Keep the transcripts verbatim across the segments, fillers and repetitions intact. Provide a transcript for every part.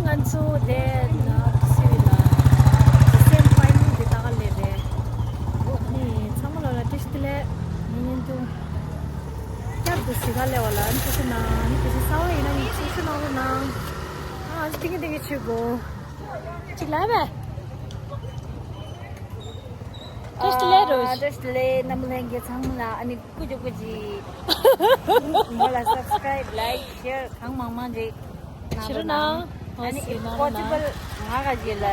ང་ཚོ་དེ་ན་སི་བི་ལ་སེམ་ཕ་ཡིན་དེ་ད་ག་ལེ་རེད། ཨོ་ནི་ཚང་མ་ལ་ལ་བཀྲ་ཤིས་བདེ་ལེགས། ངེད་གཉིས་འདུག་བསྐྱར་དུ་གཟིགས་ག་སླེབས་པ་ལ་ཨ་ནི་ཐུགས་རྗེ་གནང་། ཨ་ནི་གལ་སྲིད་གསར་པ་ཡིན་ན་ངེད་ཚོ་ཞུ་གནང་རོགས་གནང་། ཨ་ཨ་ཙི་ཏིང་ཏིང་ཆུ་གོ་ཅིག་ལ་བས། བཀྲ་ཤིས་བདེ་ལེགས་རོ། བཀྲ་ཤིས་བདེ་ལེགས། རྣམ་པ་ལྷན་རྒྱས་ཚང་མ་ལ་ཨ་ནི་ཀུ་ཅི་ཀུ་ཅི། མོ་ལ་སབ་སི་ཀ་རབ་ལའིཀ་ཤེར་གང་མང་མང་ཅིག་གནང་རོགས་གནང་། ཨ་ནི་ཨིཕ་པོ་སི་བལ་ང་ག་ཅི་ལ་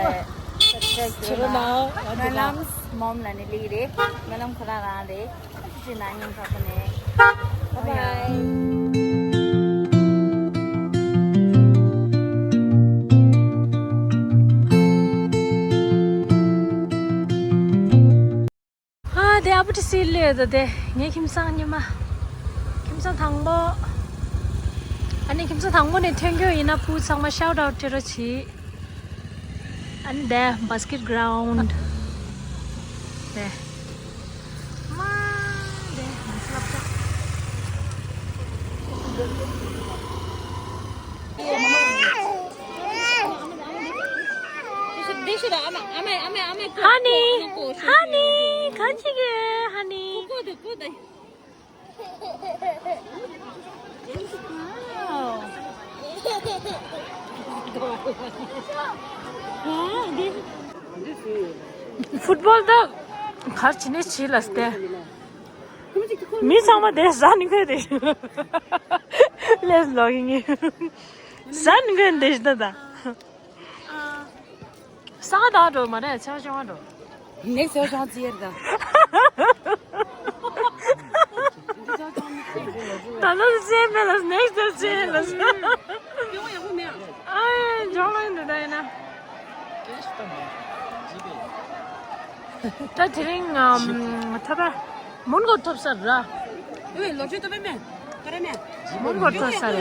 སབ་སི་ཀ་རབ་ཞུ་རོགས་གནང་། ཨ་ནི་ང་ལམ་མོམ་ལ་ནི་ལི་རེད། ང་ལམ་ཁོ་རང་རང་རེད། ཨ་ཙི་ན་ཉིན་ཁ་པོ་ནས། བཱའི་བཱའི། ཨ་དེ་ཨ་པུ་ཏི་སི་ལོས་དོ་དེ་ངའི་ཁྱིམ་ཚང་ཉི་མ། ཁྱིམ་ཚང་དང་པོ། ཨ་ནི་ཁྱིམ་ཚང་དང་པོ་ནས་ཐོན་རྒྱུ་ཡིན་ན་བུ་ཚང་མ་ཤའོ་ཊི་ཨའུཊ་སྤྲད་རོགས་གྱིས། ཨ་ནི་དེ་བཱ་སི་ཀེཊ་གྷ་རའུནཌ་དེ། མ་དེ་ང་ཚོ་སློབ་གྲྭ། ཧ་ནི། ཧ་ནི། ག་ཅི་གི་ཧ་ནི། ཧྥུཊ་བོལ་ད་གར་ཇི་ནས་བྱིས་ལ་སྟེ། མི་ཚང་མ་དེ་ཟ་ནི་ཁོས་དེ། ལས་ལོག་ཡིན། ཟ་ནི་ཁོས་དེ་ཞིག་ད་ད། ས་ག་ད་འགྲོ་མ་རེད། ཆ་ཆུང་བ་འགྲོ། ནེག་སི་ཆ་ཆུང་ཅི་ཡར་ད། ད་ལོ་ཟེར་མེད་ལ་ནེག་སི་ཟེར་ལ། ཨའི་ཇོ་ལོ་འདི་ད་ཡིན་ན། ད་དེ་རིང་ཐོབ་པ་མོན་གོ་ཐོབ་ས་ར། ཨེ་ལོ་ཆུ་ཐོབ་པ་མེད། ཐོབ་པ་མེད། མོན་གོ་ཐོབ་ས་ར།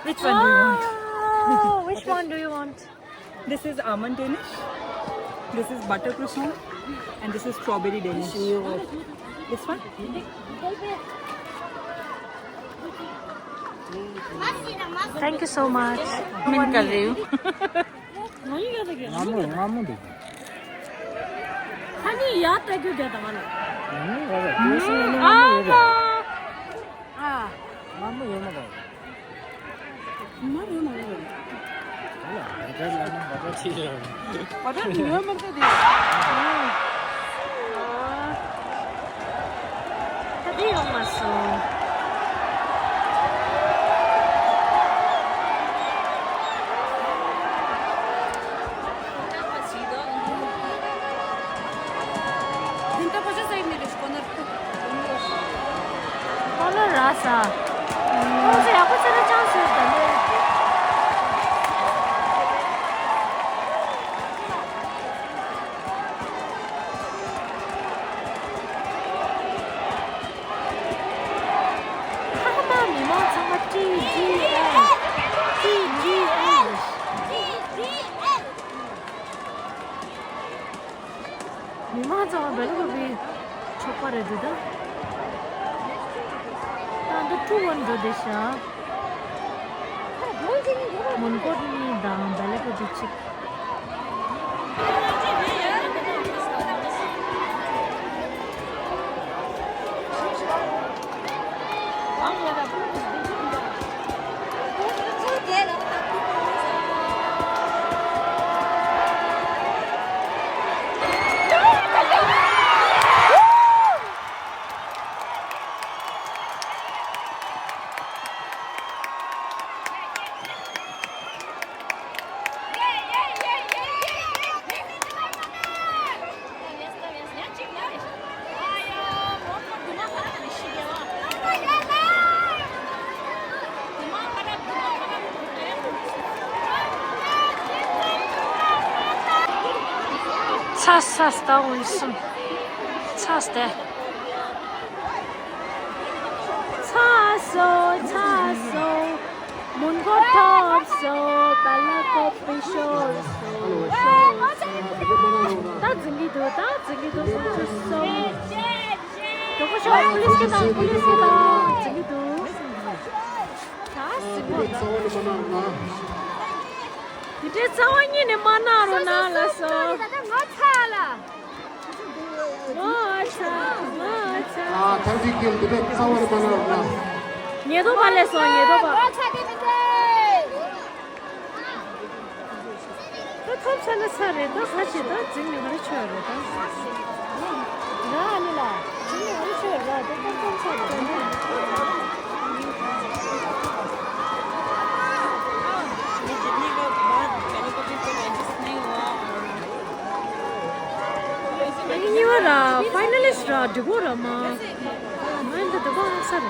Which one do you want? Oh, which one do you want? This is almond Danish. This is butter croissant. And this is strawberry Danish. This one? Thank you so much. ང་ཡི་ཡ་ད་གི། ང་མོ་ང་མོ་འདུག་ཁ་ཉིན་ཡ་ད་གི་ག་ད་མ་ན། ང་མོ་ང་མོ་ཡོད་མ་རེད། ཨ་མ། ང་མོ་ཡོད་མ་རེད། ང་མོ་ཡོད་མ་རེད། ང་ལ་ང་ད་ལ་ང་ད་ཆི་ལ། བ་ད་ཉོས་མ་ཐུབ་དེ། ད་དེ་ཡོང་མ་སོང་། ཁོ་ན་ར་ས། ཁོང་ཚོ་ཡག་པོ་བྱས་ན་ཅང་ཟེར་ད་ལེ། ཁ་མ་མི་མང་ཚང་མ་ཊི་ཇི་ཨེལ། ཊི་ཇི་ཨེལ། མི་མང་ཚང་མ་སྦེལ་ཀོབ་པི་ཚོགས་པ་རེད་འདུག་ད། ད་འདི་ཊུ་ཝན་འགྲོ་བསྡད་ཤག་མོན་གྷོ་གཉིས་དང་སྦེལ་ཀོབ་པི་གཅིག་ཚ་ས་སྟ་འོན་སུམ། ཚ་སྟེ། ཚ་སོ་ཚ་སོ། མོན་གྷོ་ཐོབ་སོ། སྦེལ་ཀོབ་པི་ཤོར་སོ། ཤོར་སོ། ད་འཛིན་གྱི་འདུག་ད་འཛིན་གྱི་འདུག་སུམ་ཅུ་སོ། དོ་པོ་ཤོག་པུ་ལིས་ཀྱི་དང་པུ་ལིས་ཀྱི་དང་འཛིན་གྱི་འདུག་རྩ་བ་ཉིད་ནས་མ་གནང་རོགས་གནང་ལགས་སོ། ད་ལྟ་ང་ཚ་ལ། ཨ་ཐར་ཏིག་ཀེལ་འདི་འདྲ་རྩ་བ་ནས་མ་གནང་རོགས་གནང་། ཉེན་རྟོག་པ་སླེབས་སོང་། ཉེན་རྟོག་པ། ང་ཚ་དེ་མི་འདྲ། ད་ཐོབ་ཚར་ན་ཚར་རེད། ད་ག་བྱེད། ད་འཛིང་ནས་ག་རེ་ཆོད་རེད་ད། ར་ཨ་ནི་ལ་འཛིང་ནས་ག་རེ་ཆོད་རེད། ད་ཐོབ་ཚར་ཚར་རེད་ད། ཨ་ནི་གཉིས་པ་ར་ཕའི་ནལ་ལིསྚ་ར་འགྲིག་གོ་ར་མ། ང་འདི་འདི་གོ་ཧ་ས་རེད།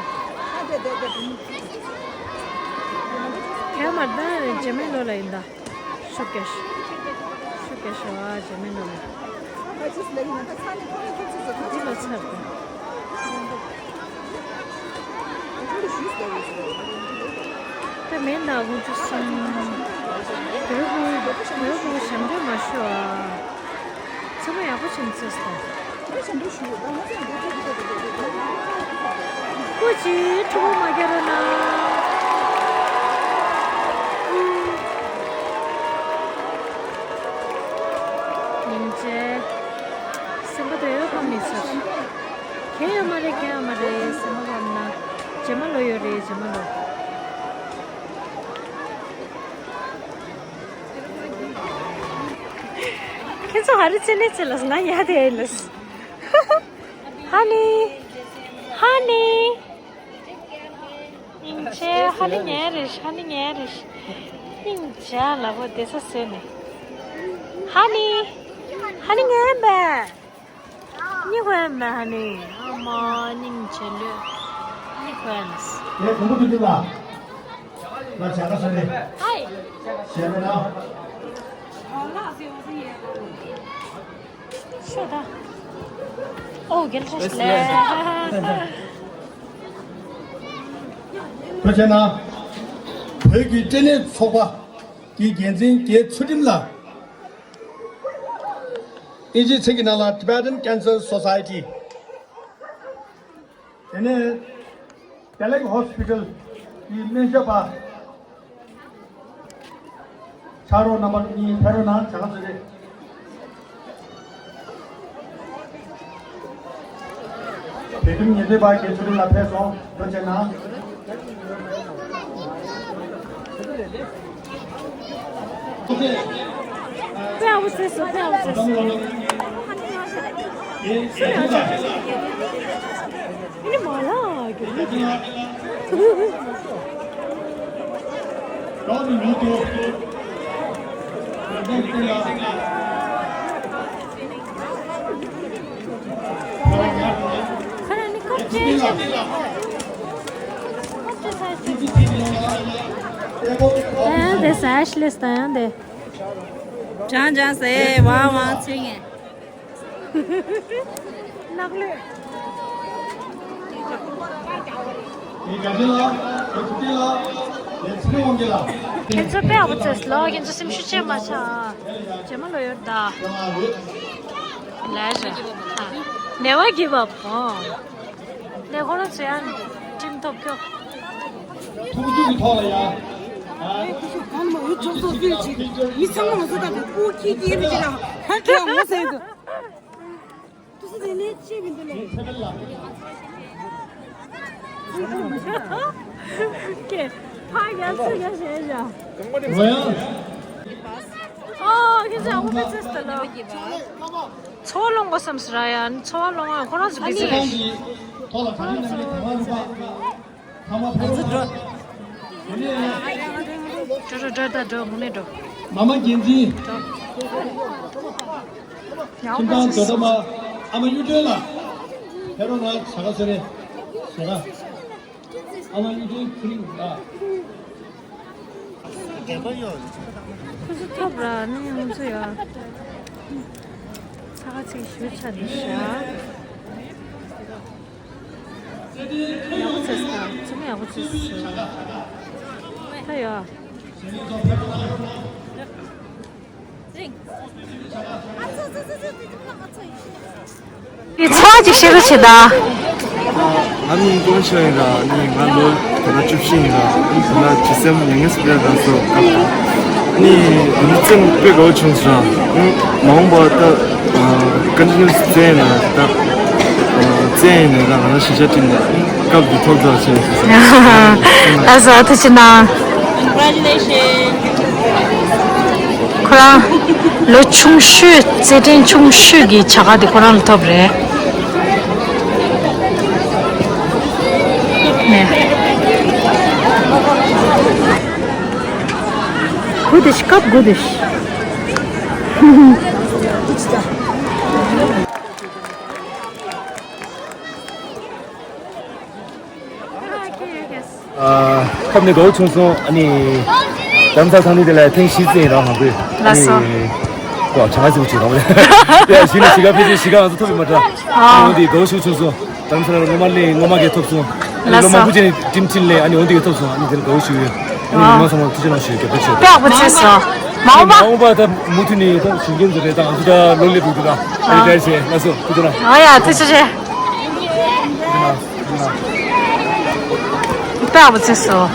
ཁྱད་མ་ད་རྗེས་མའི་ལོ་ལ་ཡིན་ད། ཤུགས་རྒྱག་ཤུགས་རྒྱག་ཤོག་ཨ། རྗེས་མའི་ནང་ལ། འདི་ལ་ཚར་ཏེ། ད་མེད་ན་དགོངས་རྒྱུ་སོང་། བོད་བུ་བོད་བུ་ཞབས་འདྲེན་མ་ཞུ་ཨ། ཚང་མ་ཡག་པོ་བྱེད་ཚེ་སྟོང་། སྐུ་མཁྱེན་ཕྲུ་གུ་མ་སྐྱེ་རོགས་གནང་། སྙིང་རྗེ། སེམས་པ་དེ་ཡོད་ཕམ་མི་ཚར། གལ་ཡོད་མ་རེད། གལ་ཡོད་མ་རེད། སེམས་པ་ཕམ་ན། རྗེས་མ་ལོ་ཡོད་རེད། རྗེས་མ་ལོ། ཁྱེད་ཚོ་ཧ་རི་ཚེ་ནས་ཚེ་ལ་ང་ཉལ་དེ་ཡིན་ལ། ཧ་ནི། ཧ་ནི། སྙིང་རྗེ། ཧ་ནི་ཉལ་རེད། ཧ་ནི་ཉལ་རེད། སྙིང་རྗེ་ལ་བོ་བསྡད་ས་བཟོས་ནས། ཧ་ནི། ཧ་ནི་ཉལ་བས། གཉིད་ཁུག་ཡ་མེད་ཧ་ནི། ཨ་མ་སྙིང་རྗེ་ལོས། གཉིད་ཁུག་ཡ་མེད། ངས་དུམ་བུ་དུམ་བུ་ལ། ང་བྱ་དགའ་ཟ་རེད། ཧའི། བྱས་པ་ན། ཤོད་ད། ཨོ་རྒྱལ་ཁྲ་ཞིག་ལས། བོད་ཆེ་ན། བོད་ཀྱི་སྐྲན་ནད་ཚོགས་པ་གི་འགན་འཛིན་རྒྱལ་ཚུལ་ཁྲིམས་ལགས། ཨིན་ཇིའི་ཚིག་གི་ནང་ལ་Tibetan Cancer Society། དེ་ནས་Delek Hospital་གི་སྨན་ཞབས་པ། ཕྱག་རོགས་རྣམ་པ་གཉིས་ཕེབས་རོགས་གནང་། བྱ་དགའ་བཟོ་རེད། བོད་ཁྱིམ་ཉེ་འདྲེས་པ་རྒྱལ་ཚུལ་ཁྲིམས་ལགས་ཕེབས་སོང་། འགྲོ་བྱས་ན། དཔེ་ཡག་པོ་བྱས་སོང་། དཔེ་ཡག་པོ་བྱས་སོང་། ཨེ་ནི་མ་ལ་གི། ཁ་ར་ནི་ཁ་ཅན་ཅན། ཡང་དེ་ས་ཨེཤ་ལི་སི་ད་ཡང་དེ། ཅང་ཅང་ཟེར་ཝང་ཝང་ཚིག་ངེ། ནག་ལོས། ཁྱེད་ཚོ་དཔེ་ཡག་པོ་བྱས་ལོ། ཁྱེད་ཚོ་སེམས་ཤུགས་ཆེ་མ་ཆགས། རྗེས་མ་ལོ་ཡོད་ད། ལས་རེད། ནེ་བར་གིབ་ཨབ། ཨོ། ནེ་ཁོ་རང་ཚོ་ཡང་ཁྲིམས་ཐོབ་ཁྱོ། ཐུགས་རྒྱུད་ཀྱི་ཐོག་ལ་ཡ། ཨ། ཁོ་ཚོ་གང་མ་འོས་ཚོགས་གཙོ་ཚོས་ཀྱི་མི་ཚང་མ་ང་ཚོ་ལྟ་བུའི་སྤུ་གུ་ཁྱི་སྐྱེས་རེད་ཅེས་ལ་ཧ་ཀྱང་ངོ་ཟེར་འདུག་དུ་སུ་དེ་ནས་ཅི་མི་འདུག་ལེ། ཀྱེ། ཕ་ཡར་ཚུར་ཡར་བྱས་བཞག་ཨོ། ཁྱེད་ཚོ་ཨ་ཁུ་ཕི་ཚེ་སྟ་ལོ། འཚོ་བ་ལོངས་དགོས་བསམ་ཟེར་ཡ། འཚོ་བ་ལོངས་ཡ་ཁོ་རང་ཚོ་བི་ཟི་རེད། ཁོ་རང་ཚོ་བི་ཟི་རེད། ང་ཚོ་འགྲོ། འགྲོ་འགྲོ་འགྲོ་ད་འགྲོ། དངོས་གནས་འགྲོ། མ་མ་རྒྱལ་འཛིན། འགྲོ། ཁྱིམ་ཚང་མཛོ་ཏོ་མ། ཨ་མ་གཡུ་སྒྲོན་ལགས། ཕེབས་རོགས་གནང་། བྱ་དགའ་བཟོ་རེད། བྱ་དགའ། ཨ་མ་གཡུ་སྒྲོན་ཁུ་རིང་ལགས། ཁོ་ཚོ་ཐོབ་ར་ནི་ང་ཚོ་ཡ། ཚ་ག་ཚིག་ཞུ་ཆ་འདི་ཤ། ཡག་པོ་བྱས་སོང་། ཚང་མ་ཡག་པོ་བྱས་སོང་། ད་ཡོད། ངས་ཚོར་བ་ཅིག་བཤད་རོགས་བྱེད་ད། ང་མིང་ཀུན་ཤོ་ཡིན་ར། ནི་ང་ལོ་ད་ལྟ་བཅུ་བཞི་ཡིན་ར། ནི་ད་ལྟ་ཇི་སེམ་མྱ་ངན་སྤྲད་དང་སོ་སྐབས། ནི་མི་ཚེ་དཔེ་དགའ་བོ་བྱུང་སོང་། མ་འོངས་པ་ད་ཀོན་ཊི་ནིའུ་སི་བཙལ་ན་ད་བཙལ་ནས་ད་ང་རང་ཤེས་བྱ་བྲིས་ནས་སྐབས་འདི་ཐོབ་ཐག་ཆོད་སོང་། ལགས་སོ། ཐུགས་རྗེ་གནང་། Congratulations. ཁོ་རང་ལོ་ཆུང་ཤོས། རྩེད་འགྲན་ཆུང་ཤོས་ཀྱི་བྱ་དགའ་དེ་ཁོ་རང་ལ་ཐོབ་རེད། ནས། གུ་དེ་ཤི་ཀབ་གུ་དེ་ཤི། ཨ། ཁམས་ནས་དགའ་བོ་བྱུང་སོང་། ཨ་ནི་རྡ་རམ་ས་ལ་ཚང་ནི་དེ་ལ་ཐེངས་བཞི་ཙམ་རང་མ་དགོས། ལགས་སོ། ཨ་ནི་ཀོ་ཆང་ང་ཟིག་བྱེད་རོགས་ལ། ཡ་གཞི་ནས་གཞིས་ཀ་ཕལ་ཆེར་གཞིས་ཀ་ང་ཚོ་ཐོབ་ཡོད་མ་འདྲ། ཨ། འོན་ཏེ་དགའ་བོ་ཞིག་བྱུང་སོང་། རྡ་རམ་ས་ལ་ངོ་མ་ལས་ངོ་མ་གས་ཐོབ་སོང་། ཨ་ནི་ལགས་སོ། ལོ་མང་པོ་ཅན་ནས་ཊིམ་ཁྲིད་ལས། ཨ་ནི་འོན་ཏེ་གས་ཐོབ་སོང་། ཨ་ནི་དེ་ལ་དགའ་བོ་ཞིག་ཡོད། ཨ་ནི་ཨ། མི་མང་ཚང་མ་ཐུགས་རྗེ་གནང་ཞུ། རྒྱབ་སྐྱོར་ཞུ། དཔེ་ཡག་པོ་བྱས་སོང་། མ་འོངས་པ། མ་འོངས་པ་ད་མུ་མཐུད་ནས་ད་གཞོན་སྐྱེས་ཚོ་རེད། ད་ང་ཚོ་ད་ལོ་ལེགས་འདུག་ད། ཨ་ནི་ཨ། བཀྲ་ཤིས་བདེ་ལེགས་སོ། ཐུགས་རྗེ་གནང་། ཨ་ཡ་ཐུགས་རྗེ་ཆེ། དཔེ་ཡག་པོ་བྱས་སོང་།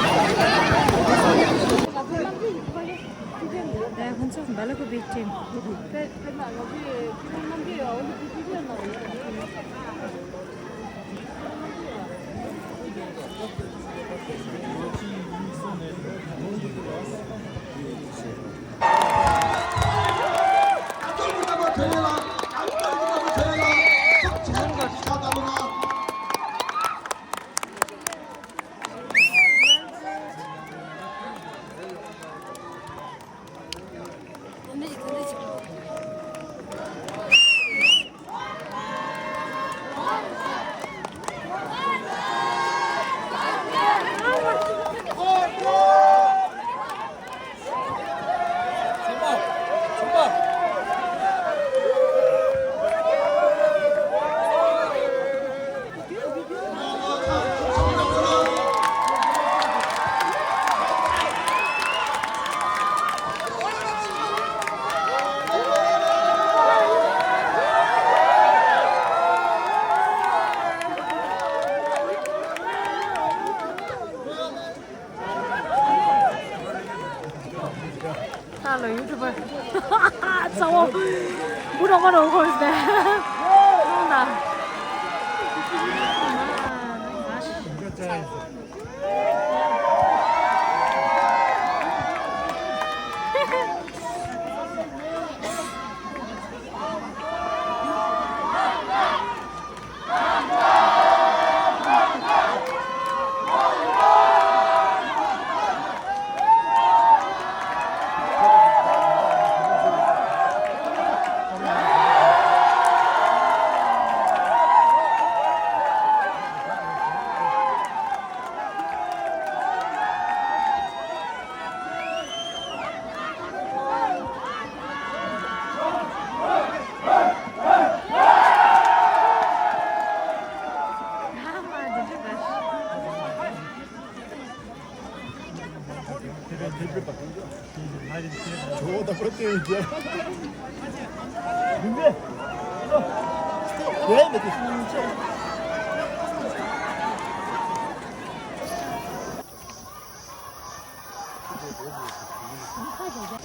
ད་ལོ་ཡུ་ཊུབ་པར་ཚ་བོ་བུ་རོགས་མ་རོགས་ཁོ་ཟེར་ནས་ད།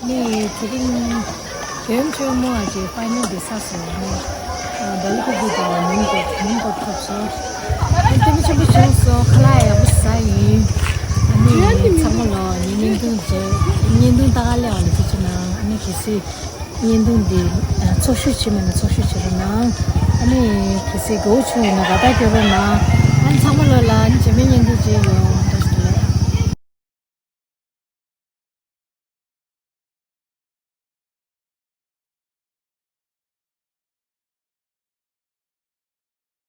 ནི་དེ་རིང་གྱོན་ཆོས་མོ་ཨ་ཅེ་ཕའི་ནལ་དེ་ས་སོ་ནི་ཨ་ཌ་ལི་ཁུ་གུ་དང་མིང་གོ་མིང་གོ་ཐོབ་སོ། ཨ་ནི་སྐྱིད་པོ་ཆེན་པོ་བྱུང་སོ། ཁ་ལག་ཡག་པོ་ཟ་ཡིན། ཨ་ནི་ཚང་མ་ལོ་ནི་བརྙན་ཐུང་བརྗེ་བརྙན་ཐུང་ལྟ་ག་སླེབས་པ་ལ་ཐུགས་རྗེ་གནང་། ཨ་ནི་གལ་སྲིད་བརྙན་ཐུང་འདི་ཚོགས་ཞུགས་བྱེད་མེད་ན་ཚོགས་ཞུགས་བྱེད་རོགས་གནང་། ཨ་ནི་གལ་སྲིད་དགའ་བོ་བྱུང་ཡོད་ན་དགའ་རྟགས་སྐྱོན་རོགས་གནང་། ཨ་ནི་ཚང་མ་ལོ་ལ་ཨ་ནི་རྗེས་མའི་བརྙན་ཐུང་མཇལ་ཡོང་།